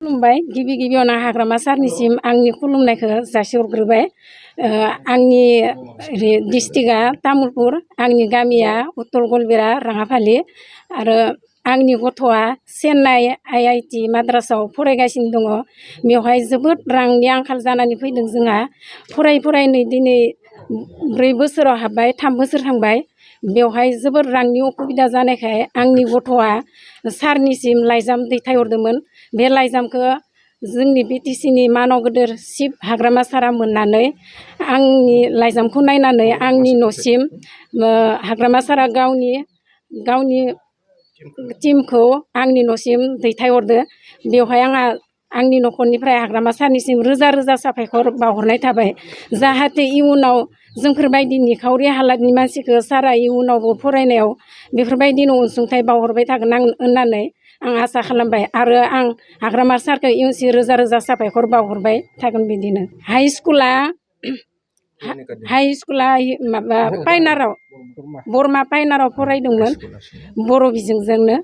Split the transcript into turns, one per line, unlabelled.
खुलुमबाय गिबि गिबियावनो हाग्रामा सारनिसिम आंनि खुलुमनायखौ जासिहरग्रोबाय आंनि डिस्ट्रिक्टआ तामुलपुर आंनि गामिया उत्तर गलबेरा राङाफालि आरो आंनि गथ'आ चेन्नाइ IIT माद्रासाव फरायगासिनो दङ बेवहाय जोबोद रांनि आंखाल जानानै फैदों जोंहा फराय नै दिनै 4 बोसोराव हाबबाय 3 बोसोर थांबाय बेवहाय जोबोद रांनि असुबिदा जानायखाय आंनि गथ'आ सारनिसिम लाइजाम दैथायहरदोंमोन बे लाइजामखौ जोंनि BTCनि मानाव गोदोर चिफ हाग्रामा सारा मोननानै आंनि लाइजामखौ नायनानै आंनि न'सिम हाग्रामा सारा गावनि टिमखौ आंनि न'सिम दैथायहरदो बेवहाय आंनि न'खरनिफ्राय हाग्रामा सारनिसिम रोजा रोजा साबायखर बावहरनाय थाबाय जाहाथे इयुनाव जोंफोरबायदि निखावरि हालादनि मानसिखौ सारा इयुनावबो फरायनायाव बेफोरबायदिनो अनसुंथाइ बावहरबाय थागोन होननानै आं आसा खालामबाय आरो आं हाग्रामा सारखौ इयुनसिम रोजा रोजा साबायखर बावहरबाय थागोन बिदिनो हाइ स्कुला माबा पायनाराव बरमा पायनाराव फरायदोंमोन बर' बिजोंजोंनो